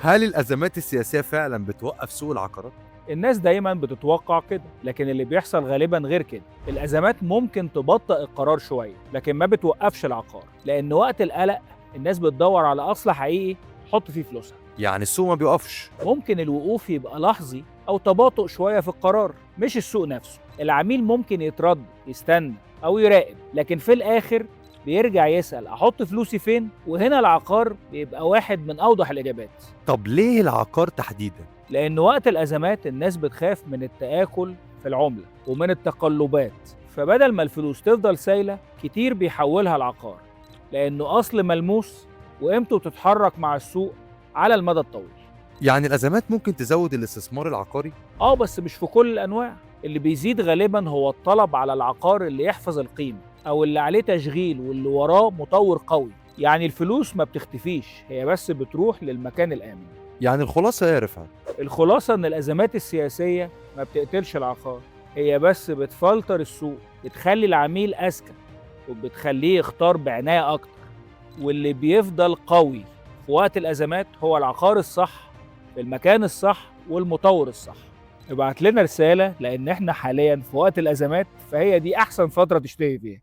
هل الأزمات السياسية فعلا بتوقف سوق العقارات؟ الناس دايما بتتوقع كده، لكن اللي بيحصل غالبا غير كده. الأزمات ممكن تبطئ القرار شوية، لكن ما بتوقفش العقار، لأن وقت القلق الناس بتدور على أصل حقيقي تحط فيه فلوسها. يعني السوق ما بيقفش؟ ممكن الوقوف يبقى لحظي أو تباطؤ شوية في القرار، مش السوق نفسه. العميل ممكن يتردد، يستنى أو يراقب، لكن في الآخر بيرجع يسأل أحط فلوسي فين؟ وهنا العقار بيبقى واحد من أوضح الإجابات. طب ليه العقار تحديدا؟ لأن وقت الأزمات الناس بتخاف من التآكل في العملة ومن التقلبات، فبدل ما الفلوس تفضل سايلة كتير بيحولها العقار، لأنه أصل ملموس وقيمته بتتحرك مع السوق على المدى الطويل. يعني الأزمات ممكن تزود الاستثمار العقاري؟ آه، بس مش في كل الأنواع. اللي بيزيد غالبا هو الطلب على العقار اللي يحفظ القيمة أو اللي عليه تشغيل واللي وراه مطور قوي. يعني الفلوس ما بتختفيش، هي بس بتروح للمكان الآمن. يعني الخلاصة إيه يا رفعت؟ الخلاصة إن الأزمات السياسية ما بتقتلش العقار، هي بس بتفلتر السوق، بتخلي العميل أذكى وبتخليه يختار بعناية أكتر. واللي بيفضل قوي في وقت الأزمات هو العقار الصح في المكان الصح والمطور الصح. ابعت لنا رسالة، لأن احنا حاليا في وقت الأزمات، فهي دي أحسن فترة تشتري فيها.